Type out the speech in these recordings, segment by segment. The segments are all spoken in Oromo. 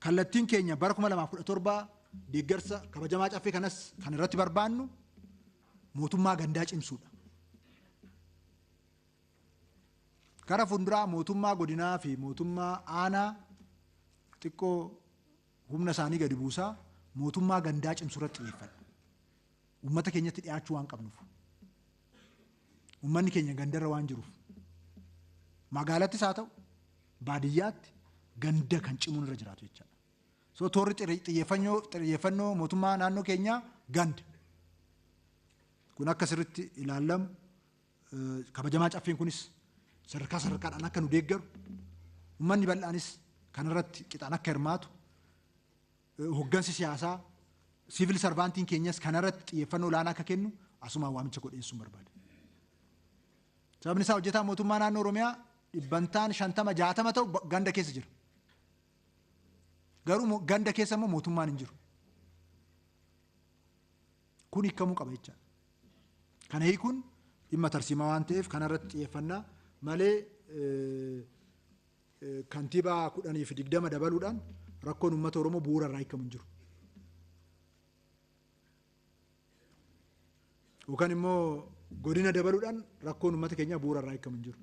Kallattiin keenya bara 2017 deeggarsa kabajamaa caffee kanas kan irratti barbaannu mootummaa gandaa cimsuudha. Gara fuulduraa mootummaa godinaa fi mootummaa aanaa xiqqoo humna isaanii gadi buusaa mootummaa gandaa cimsuu irratti xiyyeeffanna. Uummata keenyatti dhiyaachuu waan qabnuuf. Uummanni keenya gandarra waan jiruuf. Magaalattis haa ta'u baadiyyaatti ganda kan cimuun irra jiraatu jechaadha. So toorri xiyyeeffannoo mootummaa naannoo keenyaa ganda. Kun akka sirriitti ilaalamu kabajamaa caffeen kunis sadarkaa sadarkaadhaan akka nu deeggaru uummanni bal'aanis kanarratti qixaan akka hirmaatu hoggansi siyaasaa siivil sarvaantiin keenyas kanarratti xiyyeeffannoo olaanaa akka kennu asumaan waamicha godheessuun barbaada. Sababni isaa hojjetaa mootummaa naannoo Oromiyaa dhibbantaan 50-60 ta'u ganda keessa jira. Garuu ganda keessa immoo mootummaan hin jiru. Kun hiikamuu qaba jechaadha. Kana hiikuun dhimma tarsiimaa waan ta'eef kanarratti xiyyeeffannaa malee kantiibaa 10 fi 20 dabaluudhaan rakkoon uummata Oromoo bu'uura irraa hiikamu hin jiru. Yookaan immoo godina dabaluudhaan rakkoon uummata keenyaa bu'uura irraa hiikamu hin jiru.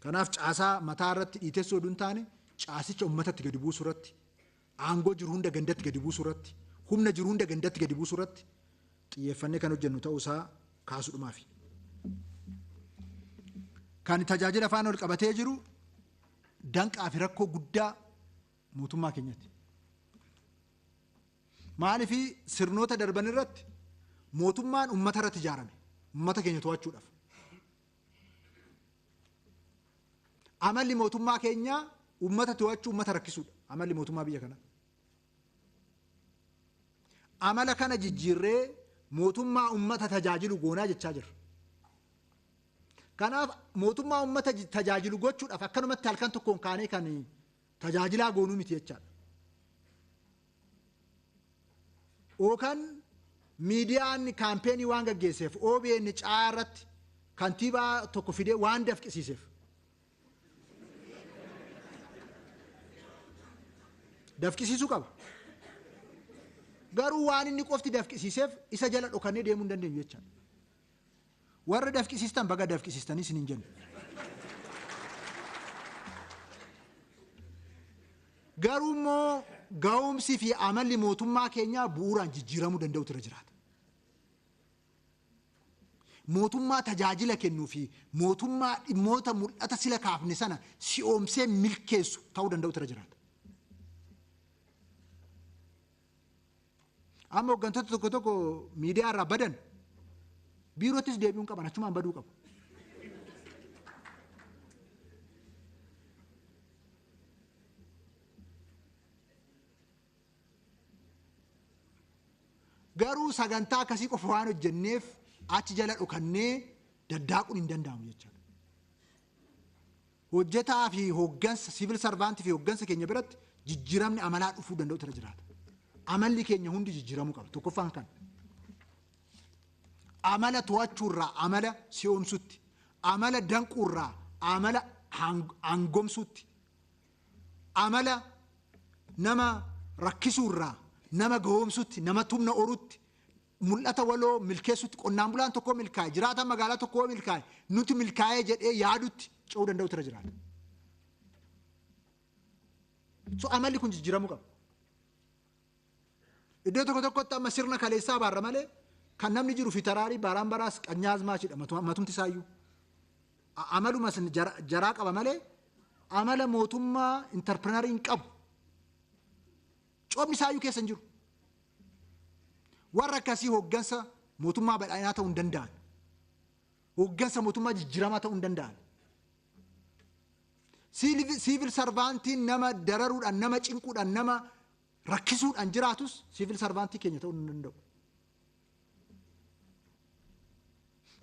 Kanaaf caasaa mataa irratti dhiitessuu oduu hin taane caasicha uummatatti gadi buusuu irratti aangoo jiru hunda gandatti gadi buusuu irratti humna jiru hunda gandatti gadi buusuu irratti xiyyeeffannee kan hojjennu ta'uu isaa kaasuudhumaafi. Kan tajaajila faana ol qabatee jiru danqaa fi rakkoo guddaa mootummaa keenyatti. Maaliif sirnoota darban irratti mootummaan uummata irratti ijaarame uummata keenya to'achuudhaaf. Amalli mootummaa keenyaa uummata to'achuu uummata rakkisuudha. Amalli mootummaa biyya kanaa. Amala kana jijjiirree mootummaa uummata tajaajilu goonaa jechaa jirra. Kanaaf mootummaa uummata tajaajilu gochuudhaaf akkanumatti halkan tokkoon kaanee kan tajaajilaa goonuu miti jechaadha. Yookaan miidiyaan kaampeenii waan gaggeesseef OBN caa irratti kantiibaa tokko fidee waan dafqisiiseef. Dafqisiisuu qaba. Garuu waan inni qofti dafqisiiseef isa jala dhokannee deemuu hin dandeenyu jechaadha. Warra dafqisiistan baga dafqisiistanii isin hin jennu. Garuu immoo ga'umsi fi amalli mootummaa keenyaa bu'uuraan jijjiiramuu danda'utu irra jiraata. Mootummaa tajaajila kennuu fi mootummaa dhimmoota mul'ata sila kaafne sana si'oomsee milkeessu ta'uu danda'utu irra jiraata. Amma hooggantoota tokko tokko miidiyaa irraa badan biiroottis deebi'uun qaban achumaan baduu qabu. Garuu sagantaa akkasii qofa waan hojjenneef achi jala dhokannee daddaaquun hin danda'amu jechaadha. Hojjetaa fi hooggansa siivil sarvaantii fi hooggansa keenya biratti jijjiiramni amalaa dhufuu danda'utu irra jiraata. Amalli keenya hundi jijjiiramuu qaba. Tokkoffaan kana. Amala to'achuurraa amala si'oomsutti, amala danquurraa amala aangomsutti, amala nama rakkisuurraa nama gahoomsutti, nama tumna orutti, mul'ata waloo milkeessutti, qonnaan bulaan tokkoo milkaa'e, jiraataan magaalaa tokkoo milkaa'e, nuti milkaa'ee jedhee yaadutti ce'uu danda'utu irra jiraata. So amalli kun jijjiiramuu qaba. Iddoo tokko tokkotti amma sirna kaleessaa baarra malee kan namni jiru fi taraarii baaraan baraas qanyaazmaachidha matumti isaayyuu. Amaluma jaraa qaba malee amala mootummaa intarpirinarii hin qabu. Coomni isaayyuu keessa hin jiru. Warra akkasii hooggansa mootummaa badhaadhinaa ta'uu hin danda'an. Hooggansa mootummaa jijjiiramaa ta'uu hin danda'an. Siivil sarvaantiin nama dararuudhaan, nama cinquudhaan, nama rakkisuudhaan jiraatus siivil sarvaantii keenya ta'uu hin danda'u.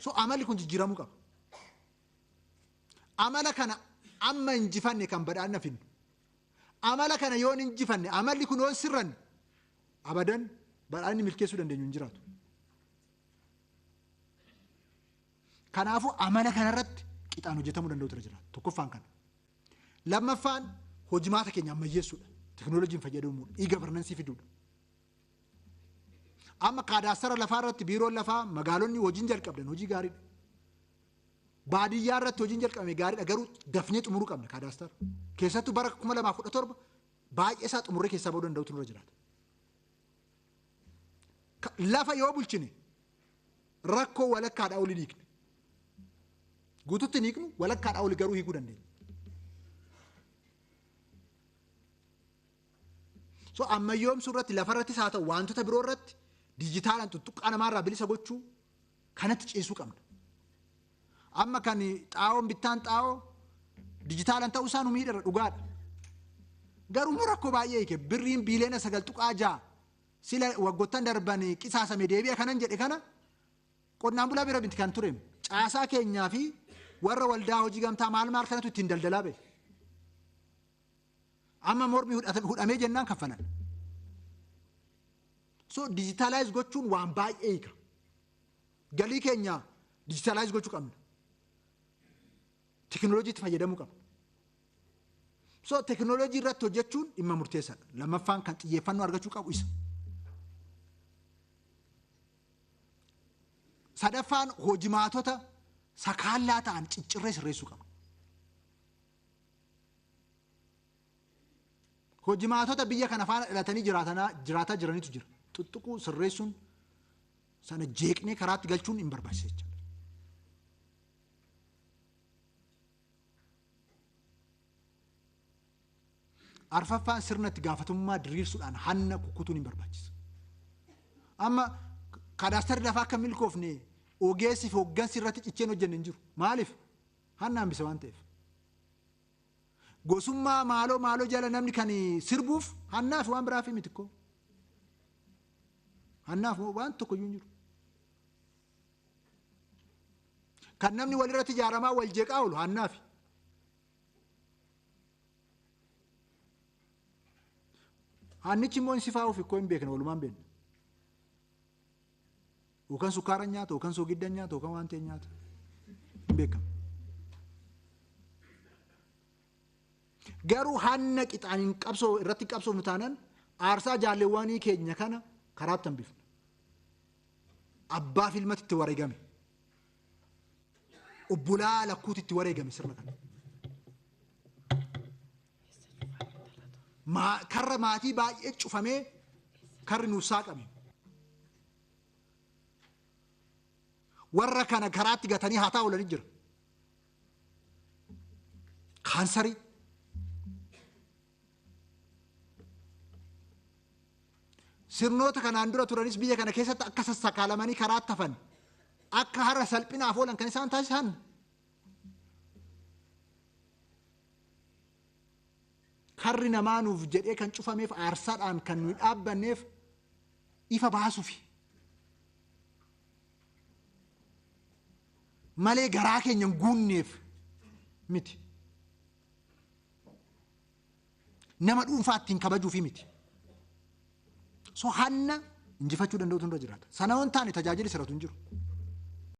So amalli kun jijjiiramuu qaba. Amala kana amma injifanne kan badhaadhina finnu. Amala kana yoon injifanne, amalli kun yoon sirranne abadan badhaadhinni milkeessuu dandeenyu hin jiraatu. Kanaafuu amala kanarratti qixaan hojjetamuu danda'utu irra jiraata. Tokkoffaan kana. Lammaffaan Hojimaata keenya ammayyeessuudha. Teknooloojiin fayyadamuudha. E-governance fiduudha. Amma kaadaastara lafaa irratti biiroon lafaa magaalonni hojiin jalqabdan hojii gaariidha. Baadiyyaa irratti hojiin jalqabame gaariidha garuu dafnee xumuruu qabna kaadaastara. Keessattuu bara 2017 baay'ee isaa xumurree keessaa ba'uu danda'utu nurra jiraata. Lafa yoo bulchine rakkoo walakkaadhaa oli hiikne. Guututti hin hiiknu walakkaadhaa oli garuu hiikuu dandeenya. So ammayyoomsuu irratti lafarrattis haa ta'u wantoota biroo irratti dijitaalaan tuttuqqaa namaarraa bilisa gochuu kanatti ceesuu qabna. Amma kan xaa'oon bittaan xaa'oo dijitaalaan ta'uu isaa nu miidhara dhugaadha. Garuu immoo rakkoo baay'ee hiike birriin biiliyoona 9.6 sila waggoottan darban qisaasame deebi'a kanan jedhe kana qonnaan bulaa bira miti kan ture caasaa keenyaa fi warra waldaa hojii gamtaa maal maal kanatu ittiin daldalaa ba'e. Amma mormi hudhamee jennaan kaffalan. So dijitaalaayiz gochuun waan baay'ee hiika. Galii keenya dijitaalaayiz gochuu qabna. Teknooloojiitti fayyadamuu qabna. So teknooloojii irratti hojjechuun dhimma murteessaadha. Lammaffaan kan xiyyeeffannoo argachuu qabu isa. Sadaffaan hojimaatota sakaallaa ta'an ciccirree sirreessuu qabna. Hojimaatota biyya kana faana dhalatanii jiraataa jiranitu jira. Tuttuquu sirreessuun sana jeeqnee karaatti galchuun hin barbaachisa jechuudha. Arfaffaan sirna itti gaafatamummaa diriirsuudhaan hanna kukkutuun hin barbaachisa. Amma kadaastarri lafaa akka milkoofne ogeessi fi hooggansi irratti cicheen hojjenne hin jiru. Maaliif? Hanna hambisa waan ta'eef. Gosummaa maaloo maaloo jala namni kan sirbuuf hannaaf waan biraaf miti koo. Hannaaf waan tokko iyyuu hin jiru. Kan namni walirratti ijaaramaa wal jeeqaa oolu hannaaf. Hannichi immoo sifaa ofi koo hin beekne walumaan beekne. Yookaan sukkaara nyaata, yookaan soogidda nyaata, yookaan waan ta'e nyaata. Hin beekamu. Garuu hanna qixaan hin qabsoo irratti qabsoofnu taanaan aarsaa jaalleewwanii keenya kana karaatti hambifna. Abbaa filmatti itti wareegame. Obbolaa lakkuutti itti wareegame sirna kana. Karra maatii baay'ee cufamee karri nuuf saaqame. Warra kana karaatti gatanii haa taa'u oolanii jira. Kaansarii. Sirnoota kanaan dura turanis biyya kana keessatti akka sassakaalamanii karaatti hafan akka har'a salphinaaf oolan kan isaan taasisan. Karri namaa nuuf jedhee kan cufameef aarsaadhaan kan nuyi dhaabbanneef ifa baasuufi. Malee garaa keenya hin guunneef miti. Nama dhuunfaa ittiin kabajuufi miti. So hanna injifachuu danda'utu irra jiraata. Sana waan taane tajaajilli sirratu hin jiru.